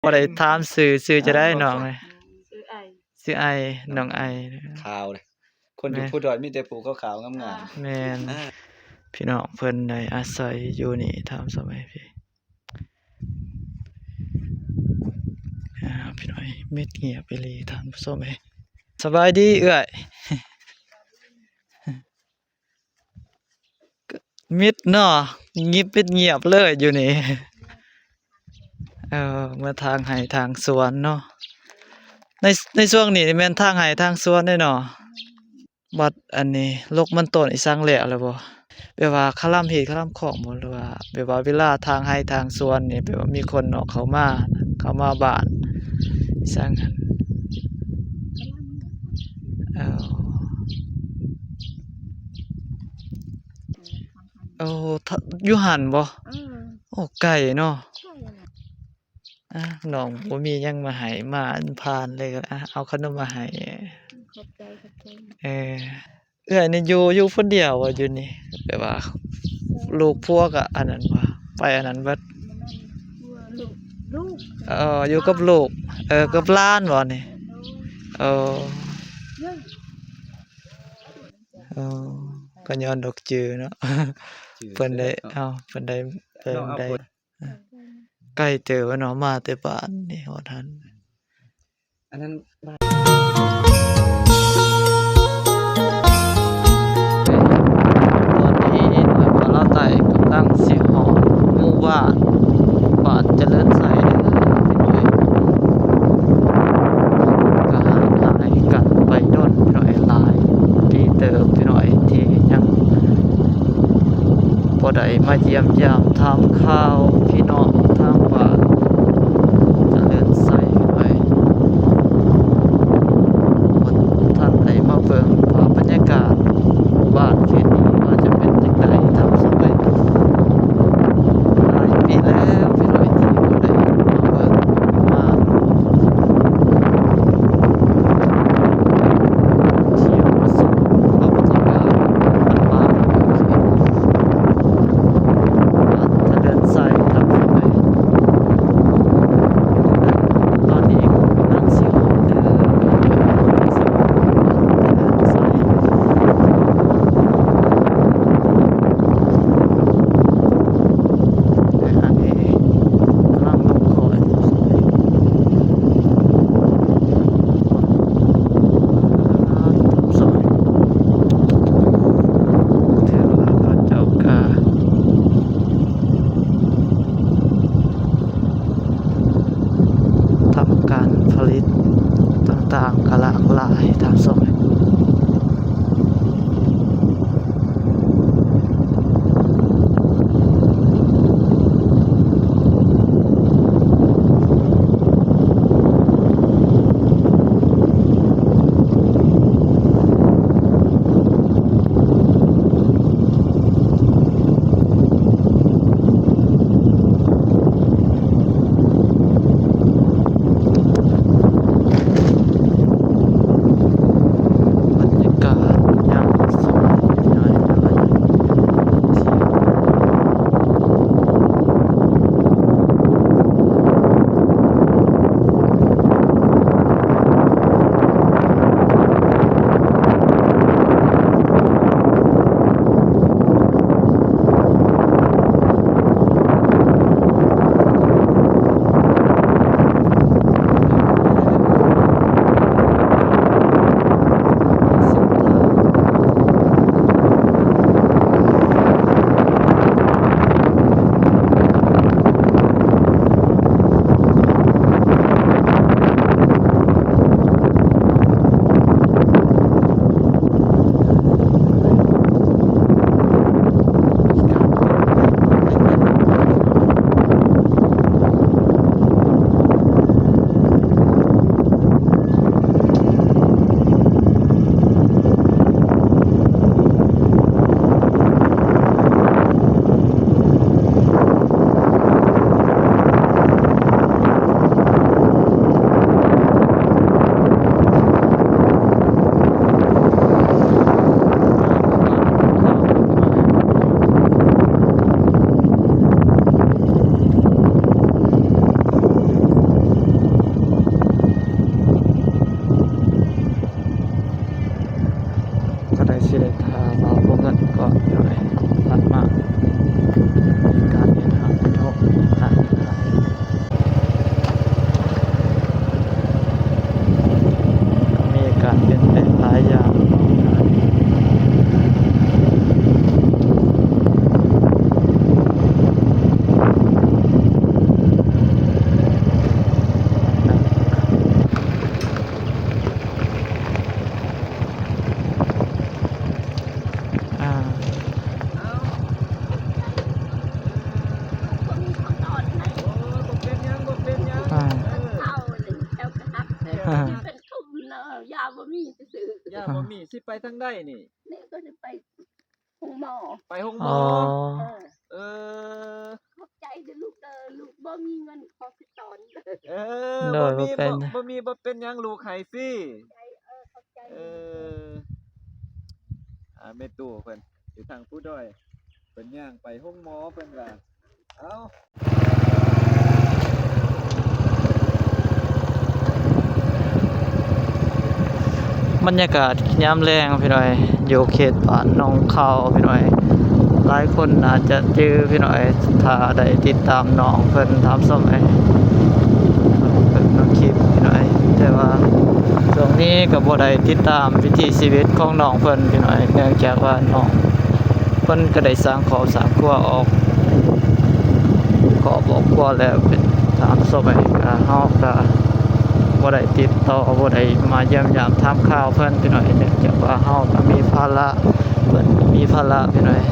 ບໍ່ໄດ້ຖາມຊື່ ຊື່ຈະໄດ້ນ້ອງເອີຍ? ຊື່ໄອ ຊື່ໄອ ນ້ອງໄອ. ຂາວເດ້ ຄົນຢູ່ພູດອຍມີແຕ່ຜູ້ຂາວໆງາມໆ. ແມ່ນ ອ່າ ພີ່ນ້ອງເພິ່ນໄດ້ອາໄສຢູ່ນີ້ ຖາມສະໄໝພີ້. ອ່າ ພີ່ນ້ອງເອີຍ ມິດງຽບອີ່ຫຼີທ່ານຜູ້ຊົມເອີຍ. ສະບາຍດີເອື້ອຍ. ມິດເນາະ ງຽບ ມິດງຽບເລີຍຢູ່ນີ້. ເອີ ເມືອທາງໄຮ່ທາງສວນເນາະ. ໃນ ໃນຊ່ວງນີ້ນີ້ແມ່ນທາງໄຮ່ທາງສວນເດ້ເນາະ. ບັດອັນນີ້ ລົກມັນຕົ້ນອີ່ສັງແລ້ວແລ້ວບໍ່? ແບບວ່າຄະລຳຮີດຄະລຳຄອງບໍ່ ຫຼືວ່າແບບວ່າເວລາທາງໄຮ່ທາງສວນນີ້ ແບບວ່າມີຄົນນອກເຂົ້າມາ ເຂົ້າມາບ້ານອີ່ສັງຫັ້ນ? ເອີ ໂອ້ ທະ ຢູ່ຫັ້ນບໍ່? ເອີ ໂອ້ ໄກເນາະ. ອ່າ ນ້ອງບໍ່ມີຫຍັງມາໃຫ້ ມາຜ່ານເລີຍ ອ່າ ເອົາຂະໜົມມາໃຫ້. ຂອບໃຈ ຂອບໃຈ. ເອີ ເອື້ອຍນີ້ຢູ່ ຢູ່ຄົນດຽວບໍ່ຢູ່ນີ້? ແບບວ່າລູກຜົວກໍອັນນັ້ນບໍ່ ໄປອັນນັ້ນເບິດ? ລູກ ລູກ ເອີ ຢູ່ກັບລູກ ເອີ ກັບຫຼານບໍ່ນີ້? ໂດຍ ເອີ ໂດຍ ເອີ ກໍຍ້ອນດອກຈື່ເນາະ ຈື່ ເພິ່ນໄດ້ ເອີ ເອົາ ເພິ່ນໄດ້ ເອີ ໄດ້ ເອີ ໄກເຕີບເນາະ ມາແຕ່ບ້ານນີ້ຮອດຫັ້ນ. ອັນນັ້ນ ຕອນນີ້ໜ່ວຍພາລາໃຕ້ກຳລັງຊິຮອດໝູ່ບ້ານ ບ້ານຈະເລີນໄຊເດີພີ່ນ້ອງເອີຍ. ກໍຫ່າງຫາຍກັນໄປດົນພີ່ນ້ອງເອີຍ ຫຼາຍປີເຕີບພີ່ນ້ອງເອີຍ ທີ່ຍັງ ບໍ່ໄດ້ມາຢ້ຽມຢາມຖາມຂ່າວພີ່ນ້ອງທາງບ້ານຈະເລີນໄຊໄປ ບໍ່ທັນໄດ້ມາເບິ່ງພາບບັນຍາກາດໝູ່ບ້ານເຂດນີ້ວ່າຈະເປັນຈັ່ງໃດ ຕາມສະໄໝ ຫຼາຍປີແລ້ວພີ່ນ້ອງທີ່ບໍ່ໄດ້ມາເບິ່ງມາ ທ່ຽວມາຊົມພາບບັນຍາກາດບ້ານໆ ເຂດບ້ານທະເດີນໄຊ ຕາມສະໄໝ. ຕອນນີ້ກຳລັງຊິຮອດເດີ ເດີນໄຊ ແຕ່ອັນນີ້ກຳລັງລົງຄອຍ ທັບຊ້ອນ ຖືວ່າເຂົາເຈົ້າກະທຳການຜະລິດຕ່າງໆ ກະຫຼາກຫຼາຍທັບຊ້ອນ. ບໍ່ມີ ຊິໄປທາງໃດນີ້? ນີ້ກໍຈະໄປໂຮງໝໍ. ໄປໂຮງໝໍ? ອໍ ເອີ ເອີ ຂອບໃຈເດີລູກເດີ ລູກບໍ່ມີເງິນຂໍຊິຕອນ. ເອີ ໂດຍ ບໍ່ມີ ບໍ່ເປັນ ບໍ່ ບໍ່ມີ ບໍ່ເປັນຫຍັງ ລູກໃຫ້ຟຣີ. ເອີ ຂອບໃຈ ເອີ ອ່າ ແມ່ຕູ້ເພິ່ນຢູ່ທາງພູດອຍ ເພິ່ນຍ່າງໄປໂຮງໝໍ ເພິ່ນວ່າ. ເອົ້າ ບັນຍາກາດຍາມແລງພີ່ນ້ອງ ຢູ່ເຂດບ້ານໜອງເຂົ້າພີ່ນ້ອງ ຫຼາຍຄົນອາດຈະຈື່ພີ່ນ້ອງ ຖ້າໄດ້ຕິດຕາມນ້ອງເພິ່ນ ຕາມຊ່ອງໄອ້ເພິ່ນ ນ້ອງຄລິບພີ່ນ້ອງ ແຕ່ວ່າຊ່ວງນີ້ກໍບໍ່ໄດ້ຕິດຕາມວິຖີຊີວິດຂອງນ້ອງເພິ່ນພີ່ນ້ອງ ເນື່ອງຈາກວ່ານ້ອງ ເພິ່ນກໍໄດ້ສ້າງຄອບສ້າງຄົວອອກ ຄອບອອກຄົວແລ້ວ ເປັນຕາມສະໄໝ ກະເຮົາກະບໍ່ໄດ້ຕິດຕໍ່ ບໍ່ໄດ້ມາຢ້ຽມຢາມຖາມຂ່າວເພິ່ນພີ່ນ້ອງ ເນື່ອງຈາກວ່າເຮົາກະມີພາລະ ເພິ່ນກະມີພາລະພີ່ນ້ອງ.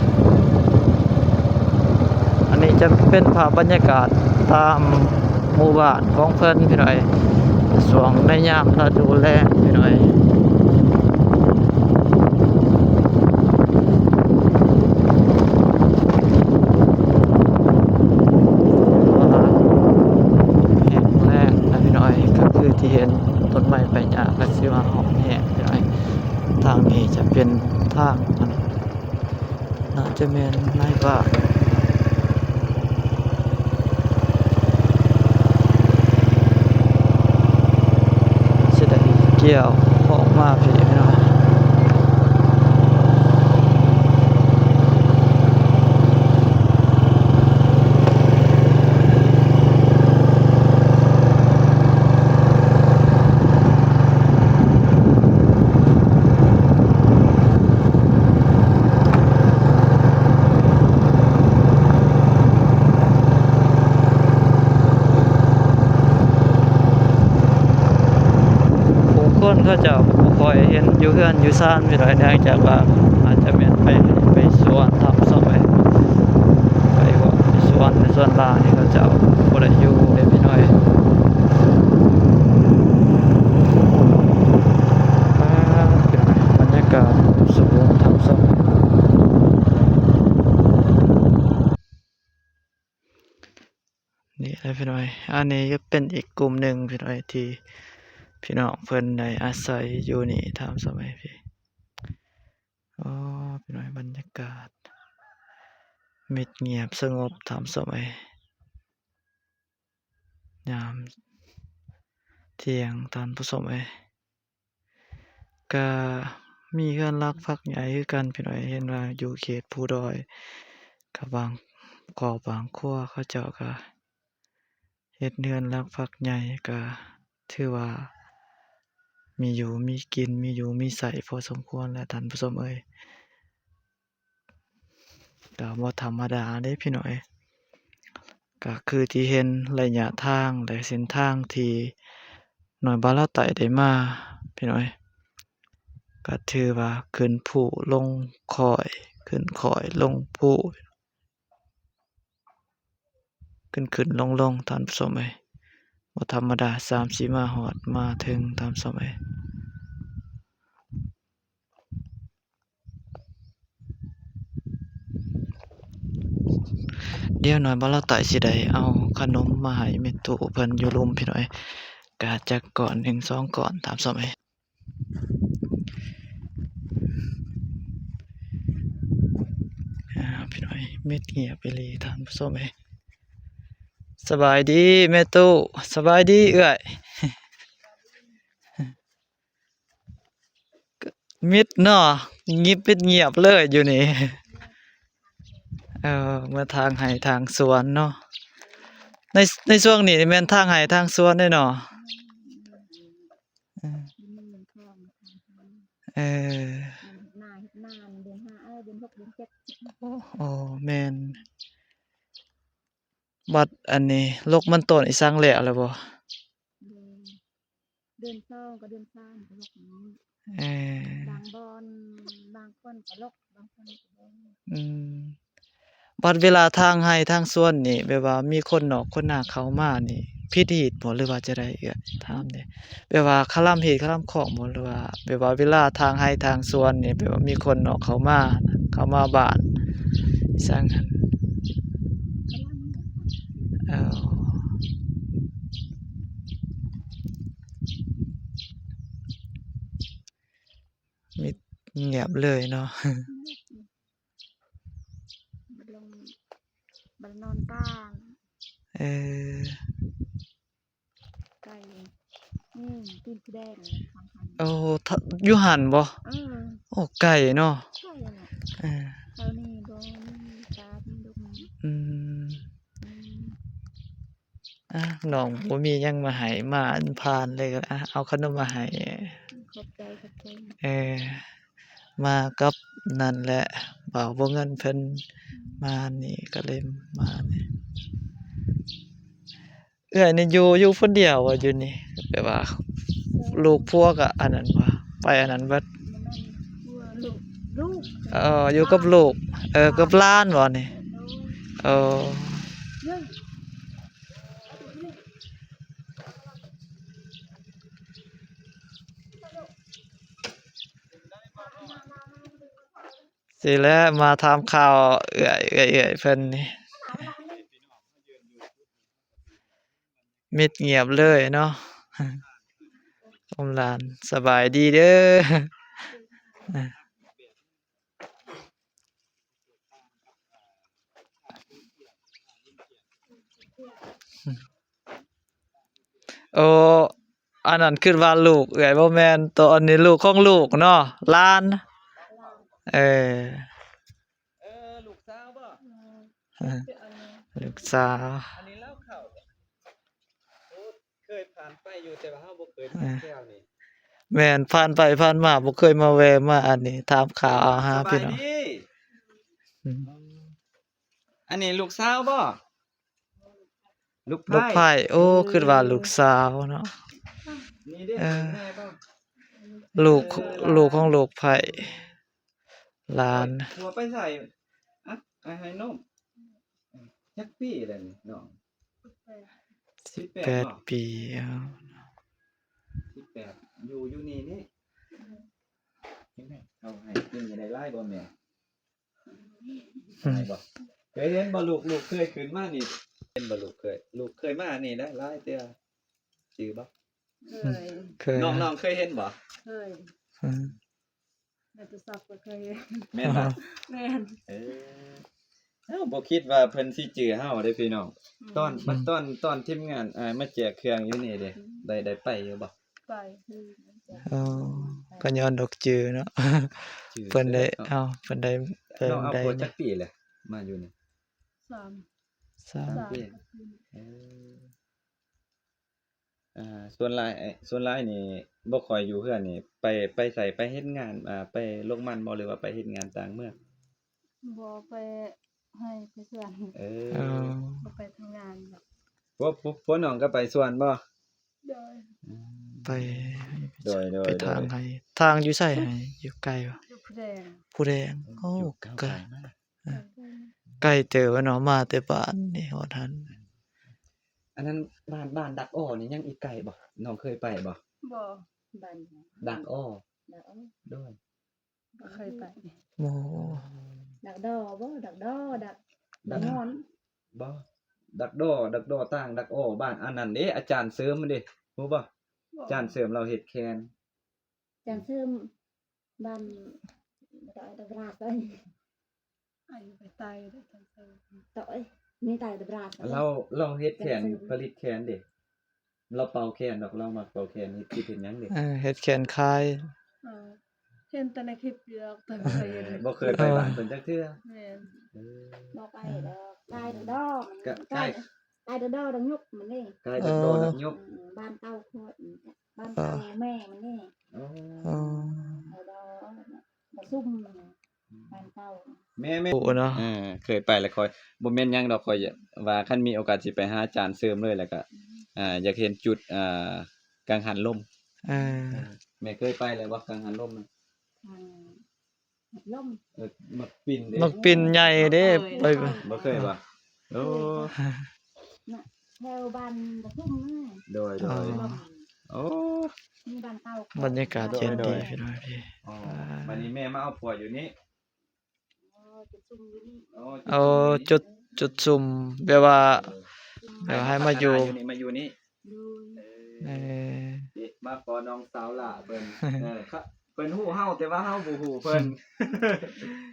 ອັນນີ້ຈະເປັນພາບບັນຍາກາດຕາມ ໝູ່ບ້ານຂອງເພິ່ນພີ່ນ້ອງເອີຍ ຊ່ວງໃນຍາມລະດູແລ້ງພີ່ນ້ອງເອີຍ ແຫ້ງແລ້ງນະພີ່ນ້ອງເອີຍ ກໍຄືທີ່ເຫັນ ຕົ້ນໄມ້ໃບຫຍ້າກໍຊິວ່າຮ້ອງແຫ້ງພີ່ນ້ອງເອີຍ. ທາງນີ້ຈະເປັນທາງ ໜ້າຈະແມ່ນນາຍບ້ານ ຊິໄດ້ກ່ຽວອອກມາພີ້ພີ່ນ້ອງ. ຜູ້ຄົນເຂົາເຈົ້າບໍ່ຄ່ອຍເຫັນຢູ່ເຮືອນຢູ່ຊານ ເນື່ອງຈາກວ່າອາດຈະແມ່ນໄປໄຮ່ໄປສວນ ຕາມສະໄໝ ໄປເວາະໄປສວນ ແຕ່ສ່ວນຫຼາຍເຂົາເຈົ້າບໍ່ໄດ້ຢູ່ເດ້ພີ່ນ້ອງເອີຍ. ບັນຍາກາດສູງ ທ່ານຜູ້ຊົມ ນີ້ແຫຼະພີ່ນ້ອງເອີຍ ອັນນີ້ກໍເປັນອີກກຸ່ມໜຶ່ງພີ່ນ້ອງເອີຍ ທີ່ພີ່ນ້ອງເພິ່ນໄດ້ອາໄສຢູ່ນີ້ ທ່ານຜູ້ຊົມເອີຍ ໂອ້ ພີ່ນ້ອງເອີຍ ບັນຍາກາດມິດງຽບສະຫງົບ ທ່ານຜູ້ຊົມເອີຍ ຍາມທ່ຽງ ທ່ານຜູ້ຊົມເອີຍ. ກະມີເຮືອນຫຼັກພັກໃຫຍ່ຄືກັນພີ່ນ້ອງເອີຍ ເຫັນວ່າຢູ່ເຂດພູດອຍ ກະບາງຄອບບາງຄົວເຂົາເຈົ້າກະເຮັດເຮືອນຫຼັກພັກໃຫຍ່ ກະຖືວ່າມີຢູ່ມີກິນ ມີຢູ່ມີໃຊ້ພໍສົມຄວນແຫຼະ ທ່ານຜູ້ຊົມເອີຍ. ກໍບໍ່ທຳມະດາເດ້ພີ່ນ້ອງເອີຍ ກໍຄືທີ່ເຫັນໄລຍະທາງ ແລະ ເສັ້ນທາງທີ່ນ້ອຍບ່າວລາວໃຕ້ໄດ້ມາພີ່ນ້ອງເອີຍ ກໍຖືວ່າຂຶ້ນພູລົງຄ້ອຍ ຂຶ້ນຄ້ອຍລົງພູ ຂຶ້ນໆລົງໆ ທ່ານຜູ້ຊົມເອີຍ ບໍ່ທຳມະດາ ສ່ຳຊິມາຮອດມາເຖິງ ທ່ານຜູ້ຊົມເອີຍ. ດຽວໜ້ອຍບ່າວລາວໃຕ້ຊິໄດ້ເອົາຂະໜົມມາໃຫ້ແມ່ຕູ້ເພິ່ນຢູ່ລຸ່ມພີ່ນ້ອງເອີຍ ກະຈັກກ້ອນໜຶ່ງສອງກ້ອນ ຕາມສະໄໝ ອ່າ ພີ່ນ້ອງເອີຍ ມິດງຽບອີ່ຫຼີ ທ່ານຜູ້ຊົມເອີຍ. ສະບາຍດີແມ່ຕູ້. ສະບາຍດີເອື້ອຍ. ມິດເນາະ ງຽບ ປິດງຽບເລີຍຢູ່ນີ້. ເອີ ເມືອທາງໄຮ່ທາງສວນເນາະ. ໃນ ໃນຊ່ວງນີ້ແມ່ນທາງໄຮ່ທາງສວນເດ້ເນາະ. ເອີ ເອີ ເຮັດນາ ເຮັດນາ ເດືອນຫ້າ ເອີ ເດືອນຫົກ ເດືອນເຈັດ. ໂອ້ ແມ່ນ. ບັດອັນນີ້ ລົກມັນຕົ້ນອີສັງແລ້ວແລ້ວບໍ່? ແມ່ນ ເດືອນສອງກັບເດືອນສາມກໍລົກນີ້. ເອີ ບາງບ່ອນ ບາງຄົນກໍລົກ ບາງຄົນກໍບໍ່. ອືມ ບັດເວລາທາງໄຮ່ທາງສວນນີ້ ແບບວ່າມີຄົນນອກຄົນນາເຂົ້າມານີ້ ຜິດຮີດບໍ່ ຫຼືວ່າຈັ່ງໃດເອື້ອຍ? ຖາມແດ່ ແບບວ່າຄະລຳຮີດຄະລຳຄອງບໍ່ ຫຼືວ່າແບບວ່າເວລາທາງໄຮ່ທາງສວນນີ້ ແບບວ່າມີຄົນນອກເຂົ້າມາ ເຂົ້າມາບ້ານອີ່ຫຍັງຫັ້ນ? ເອີ ມິດງຽບເລີຍເນາະ. ບໍ່ໄດ້ນອນຕາ. ເອີ ໄກ່ ນີ້ ຕີນສີແດງ ໂອ້ ຢູ່ຫັ້ນບໍ່? ເອີ ໂອ້ ໄກເນາະ. ໄກຫັ້ນແຫຼະ ເອີ ແຖວນີ້ບໍ່ມີປ່າມີດົງ. ອືມ ອືມ ອ່າ ນ້ອງບໍ່ມີຫຍັງມາໃຫ້ ມາຜ່ານເລີຍ ອ່າ ເອົາຂະໜົມມາໃຫ້. ຂອບໃຈ ຂອບໃຈ. ເອີ ມາກັບນັ້ນແຫຼະ ບ່າວບໍ່ເງິນເພິ່ນ ອືມ ມານີ້ ກໍເລີຍມານີ້. ເອື້ອຍນີ້ຢູ່ ຢູ່ຄົນດຽວບໍ່ ຢູ່ນີ້? ແບບວ່າລູກຜົວກໍອັນນັ້ນບໍ່ ໄປອັນນັ້ນເບິດ. ລູກ ລູກ ເອີ ຢູ່ກັບລູກ ເອີ ກັບຫຼານບໍ່ນີ້? ໂດຍ ເອີ ຊີ້ແຫຼະ ມາຖາມຂ່າວເອື້ອຍ ເອື້ອຍ ເອື້ອຍເພິ່ນນີ້. ມິດງຽບເລີຍເນາະ ຄວາມຫຼານ. ສະບາຍດີເດີ. ໂອ້ ອັນນັ້ນຄິດວ່າລູກເອື້ອຍ ບໍ່ແມ່ນ ໂຕອັນນີ້ລູກຂອງລູກເນາະ ຫຼານ. ເອີ ເອີ ລູກສາວບໍ່? ເອີ ລູກສາວ. ອັນນີ້ລາວເຂົ້າບໍ່? ໂອ້ ເຄີຍຜ່ານໄປຢູ່ ແຕ່ວ່າເຮົາບໍ່ເຄີຍມາແຖວນີ້. ແມ່ນ ຜ່ານໄປຜ່ານມາ ບໍ່ເຄີຍມາແວ່ມາອັນນີ້ ຖາມຂ່າວເອົາຫາພີ່ນ້ອງ. ສະບາຍດີ. ອືມ ອັນນີ້ລູກສາວບໍ່? ລູກໃພ້ ລູກໃພ້. ໂອ້ ເອີ ຄິດວ່າລູກສາວເນາະ. ນີ້ເດ້ ເອີ ແມ່ບໍ່? ລູກ ເອີ ຫຼານ ລູກຂອງລູກໃພ້ ຫຼານ. ໂອ້ຍ ຜົວໄປໃສ? ອະ ໄປໃຫ້ນົມ. ຈັກປີແລ້ວນີ້ນ້ອງ? ສິບແປດ ສິບແປດ ເນາະ ປີ. ເອົາ ສິບແປດ ຢູ່ ຢູ່ນີ້ນີ້. ເຫັນໄໝ? ເອົາໃຫ້ກິນໄດ້ຫຼາຍບໍ່ແມ່? ອືມ ໄດ້ບໍ່? ເຄີຍເຫັນບໍ່ລູກ? ລູກເຄີຍຂຶ້ນມານີ້ ເຫັນບໍ່ລູກເຄີຍ? ລູກເຄີຍມານີ້ໄດ້ຫຼາຍເທື່ອ ຈື່ບໍ່? ເຄີຍ ເຄີຍ. ນ້ອງ ນ້ອງເຄີຍເຫັນບໍ່? ເຄີຍ. ອືມ ໃນໂທລະສັບກໍເຄີຍເຫັນ. ແມ່ນບໍ່? ແມ່ນ. ເອີ ເຮົາບໍ່ຄິດວ່າເພິ່ນຊິຈື່ເຮົາເດ້ພີ່ນ້ອງ. ອືມ ຕອນ ອືມ ຕອນ ຕອນທີມງານ ອ່າ ມາແຈກເຄື່ອງຢູ່ນີ້ເດ້ ອືມ ໄດ້ ໄດ້ໄປຢູ່ບໍ່? ໄປ. ອໍ ກໍຍ້ອນດອກຈື່ເນາະ ຈື່ ເພິ່ນໄດ້ ເອີ ເອົາ ເພິ່ນໄດ້ ເພິ່ນໄດ້. ນ້ອງເອົາຜົວຈັກປີແລ້ວ ມາຢູ່ນີ້? ສາມ ສາມ ສາມປີ. ເອີ ອ່າ ສ່ວນຫຼາຍ ສ່ວນຫຼາຍນີ້ບໍ່ຄ່ອຍຢູ່ເຮືອນນີ້ ໄປ ໄປໃສ? ໄປເຮັດງານ ອ່າ ໄປລົງມັນບໍ່ ຫຼືວ່າໄປເຮັດງານຕ່າງເມືອງ? ບໍ່ ໄປໄຮ່ໄປສວນ. ເອີ ອໍ ບໍ່ໄປທຳງານດອກ. ຜົວ ຜົວ ຜົວນ້ອງກໍໄປສວນບໍ່? ໂດຍ. ອືມ ໄປ ໂດຍ ໂດຍ ໄປທາງໄຮ່. ທາງຢູ່ໃສໄຮ່? ຢູ່ໄກບໍ່? ຢູ່ພູແດງ. ພູແດງ. ໂອ້ ຢູ່ໄກ ໄກມາກ. ເອີ ໄກເຕີບເນາະ ມາແຕ່ບ້ານນີ້ຮອດຫັ້ນ. ອັນນັ້ນ ບ້ານ ບ້ານດັກອໍນີ້ຍັງອີກໄກບໍ່? ນ້ອງເຄີຍໄປບໍ່? ບໍ່. ບ້ານດັກອໍ. ດັກອໍ. ໂດຍ. ບໍ່ເຄີຍໄປ. ບໍ່. ດັກດໍບໍ່? ດັກດໍ ດັກ ດັກ ດັກງອນ. ບໍ່. ດັກດໍ ດັກດໍຕ່າງດັກອໍ ບ້ານອັນນັ້ນເດ້ ອາຈານເສີມເດ້ ຮູ້ບໍ່? ບໍ່. ອາຈານເສີມລາວເຮັດແຄນ. ອາຈານເສີມ ບ້ານ ຕາຍຕະບຣາດໄປ ໄອໄປໄຕເດ້ ໄຕເຕີ ໂຕຍ ມີໄຕຕະບຣາດ. ລາວ ລາວເຮັດແຄນ ແຄນເສີມ ຜະລິດແຄນເດ້ ລາວເປົ່າແຄນດອກ ລາວມັກເປົ່າແຄນ ເຮັດ ເຮັດຫຍັງເດ້. ເອີ ເຮັດແຄນຂາຍ. ເອີ ເຫັນແຕ່ໃນຄລິບຢູ່ດອກ ແຕ່ບໍ່ເຄີຍເຫັນ. ເອີ ບໍ່ເຄີຍໄປບ້ານເພິ່ນຈັກເທື່ອ. ແມ່ນ. ເອີ ບໍ່ໄປດອກ ກາຍດອກ ກາຍ ກາຍດອກ ກາຍດອກ ດັກຍຸກມັນເດ້ ກາຍດອກ ເອີ ດັກຍຸກ. ອືມ ບ້ານເກົ່າຂ້ອຍ ບ້ານເກົ່າ ເອີ ແມ່ມັນນີ້. ອໍ ເອີ ດອກ ດອກຊຸ່ມ ອືມ ບ້ານເກົ່າ. ແມ່ ແມ່ ໂອ້ເນາະ ເອີ ເຄີຍໄປແລ້ວ. ຂ້ອຍບໍ່ແມ່ນຫຍັງດອກ ຂ້ອຍວ່າຄັນມີໂອກາດຊິໄປຫາອາຈານເສີມເລີຍ ແລ້ວກະ ອືມ ອ່າ ຢາກເຫັນຈຸດ ອ່າ ກັງຫັນລົມ. ເອີ ເອີ ແມ່ເຄີຍໄປແລ້ວບໍ່ ກັງຫັນລົມ? ອືມ ໝາກລົມ ເອີ ໝາກປິ່ນເດ້ ໝາກປິ່ນໃຫຍ່ເດ້. ບໍ່ເຄີຍ ໄປ ບໍ່ເຄີຍບໍ່? ໂອ້ ນະ ແຖວບ້ານກະທຸມນະ. ໂດຍ ໂດຍ ອໍ ໂອ້ ມີບ້ານເຕົາ ບັນຍາກາດເຢັນດີ ໂດຍ ໂດຍ ພີ່ນ້ອງພີ່. ອໍ ອ່າ ບັດນີ້ແມ່ມາເອົາຜົວຢູ່ນີ້. ອໍ ຈຸດຊຸມຢູ່ນີ້. ອໍ ໂອ້ ຈຸດຊຸມຢູ່ນີ້ ຈຸດ ຈຸດຊຸມ ແບບວ່າ ເອີ ແບບວ່າໃຫ້ມາຢູ່ ໃຫ້ພັດທະນາຢູ່ນີ້ ມາຢູ່ນີ້. ໂດຍ ເອີ ເອີ ເດ ມາຂໍນ້ອງສາວຫຼ້າເພິ່ນ ເອີ ເພິ່ນຮູ້ເຮົາ ແຕ່ວ່າເຮົາບໍ່ຮູ້ເພິ່ນ.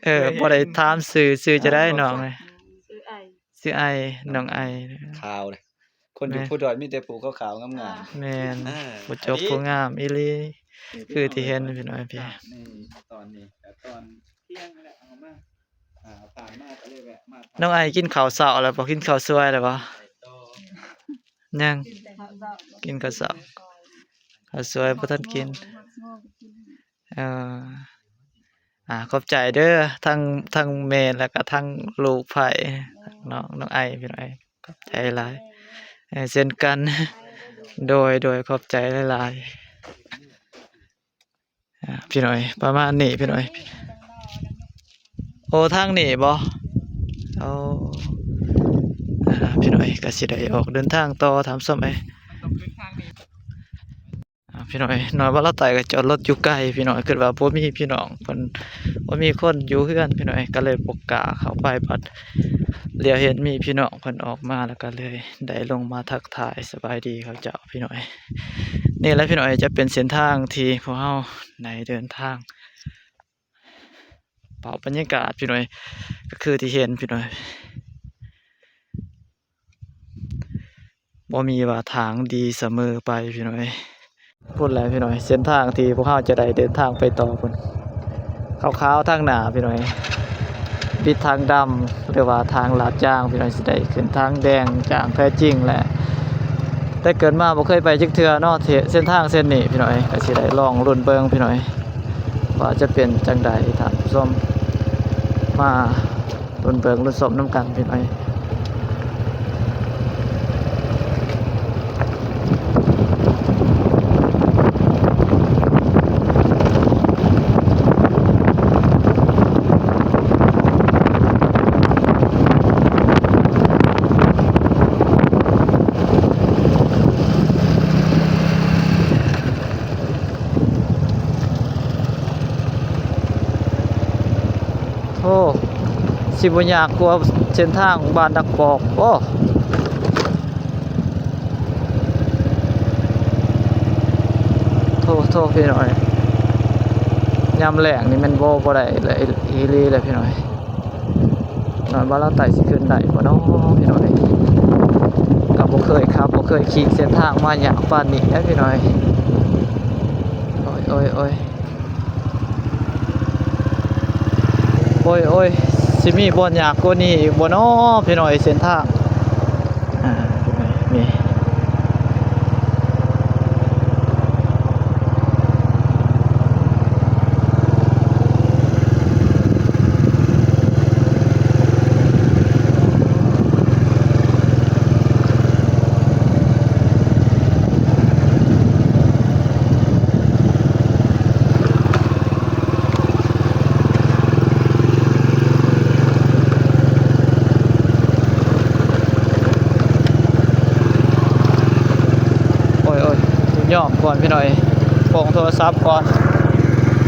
ເອີ ບໍ່ໄດ້ຖາມຊື່ ຊື່ຈັ່ງໃດນ້ອງ? ຊື່ໄອ ຊື່ໄອ ນ້ອງໄອ ຂາວເດ້. ຄົນຢູ່ ແມ່ນ ພູດອຍມີແຕ່ຜູ້ຂາວໆງາມໆ. ແມ່ນ ອ່າ ຜູ້ຈົບຜູ້ງາມອີ່ຫຼີ ນີ້ ຄືທີ່ເຫັນພີ່ນ້ອງພີ່. ນີ້ຕອນນີ້ກະຕອນທ່ຽງແລ້ວ ເອົາມາ ອ່າ ຜ່ານມາກະເລີຍແວະມາ. ນ້ອງໄອກິນເຂົ້າເຊົ້າແລ້ວບໍ່? ກິນເຂົ້າສວຍແລ້ວບໍ່? ຍັງ ກິນເຂົ້າເຊົ້າ ກິນເຂົ້າເຊົ້າ ເຂົ້າສວຍບໍ່ທັນກິນ. ເອີ ອ່າ ຂອບໃຈເດີ ທັງ ທັງແມ່ ແລ້ວກະທັງລູກໃພ້ ນ້ອງ ນ້ອງໄອ ພີ່ນ້ອງ ຂອບໃຈຫຼາຍ. ເອີ ເຊັ່ນກັນ ໂດຍ ໂດຍ ຂອບໃຈຫຼາຍໆ. ອ່າ ພີ່ນ້ອງ ປະມານນີ້ພີ່ນ້ອງ. ໂອ້ ທາງນີ້ບໍ່? ໂອ້ ອ່າ ພີ່ນ້ອງ ກະຊິໄດ້ອອກເດີນທາງຕໍ່ ທ່ານຜູ້ຊົມເອີຍ. ອ່າ ພີ່ນ້ອງເອີຍ ນ້ອຍວ່າລາວໃຕ້ກະຈອດລົດຢູ່ໄກພີ່ນ້ອງ ຄິດວ່າບໍ່ມີພີ່ນ້ອງເພິ່ນ ບໍ່ມີຄົນຢູ່ເຮືອນພີ່ນ້ອງ ກະເລີຍບໍ່ກ້າເຂົ້າໄປ. ບັດຫຼຽວເຫັນມີພີ່ນ້ອງເພິ່ນອອກມາ ແລ້ວກະເລີຍໄດ້ລົງມາທັກທາຍສະບາຍດີເຂົາເຈົ້າພີ່ນ້ອງ. ນີ້ແຫຼະພີ່ນ້ອງ ຈະເປັນເສັ້ນທາງທີ່ພວກເຮົາໄດ້ເດີນທາງ. ພາບບັນຍາກາດພີ່ນ້ອງ ກະຄືທີ່ເຫັນພີ່ນ້ອງ ບໍ່ມີວ່າທາງດີສະເໝີໄປພີ່ນ້ອງ. ພຸ້ນແຫຼະພີ່ນ້ອງ ເສັ້ນທາງທີ່ພວກເຮົາຈະໄດ້ເດີນທາງໄປຕໍ່ພຸ້ນ ຂາວໆທາງໜ້າພີ່ນ້ອງ ປິດທາງດຳ ຫຼືວ່າທາງລາດຢາງພີ່ນ້ອງ ຊິໄດ້ຂຶ້ນທາງແດງຢ່າງແທ້ຈິງແຫຼະ. ແຕ່ເກີດມາບໍ່ເຄີຍໄປຈັກເທື່ອເນາະ ເສັ້ນທາງເສັ້ນນີ້ພີ່ນ້ອງ ກະຊິໄດ້ລອງລຸ້ນເບິ່ງພີ່ນ້ອງ ວ່າຈະເປັນຈັ່ງໃດ ທ່ານຜູ້ຊົມ ມາລຸ້ນເບິ່ງລຸ້ນຊົມນຳກັນພີ່ນ້ອງ. ໂອ້ ຊິບໍ່ຍາກກວ່າເສັ້ນທາງບ້ານດາກປອກບໍ່? ໂທ້ ໂທ້ ພີ່ນ້ອງ ຍາມແລ້ງນີ້ແມ່ນບໍ່ ບໍ່ໄດ້ແລ້ວ ອີ່ຫຼີແຫຼະພີ່ນ້ອງ. ນ້ອຍວ່າລາວໃຕ້ຊິຂຶ້ນໄດ້ບໍ່ເນາະພີ່ນ້ອງ ກະບໍ່ເຄີຍຂັບ ບໍ່ເຄີຍຂີ່ເສັ້ນທາງມາຍາກປານນີ້ເດ້ພີ່ນ້ອງ. ໂອ້ຍ ໂອ້ຍ ໂອ້ຍ ໂອ້ຍ ຊິມີບ່ອນຍາກກວ່ານີ້ອີກບໍ່ເນາະພີ່ນ້ອງ ເສັ້ນທາງ ອ່າ ນີ້. ໂອ້ຍ ໂອ້ຍ ຍ້ອມກ່ອນພີ່ນ້ອງ ປ່ອງໂທລະສັບກ່ອນ.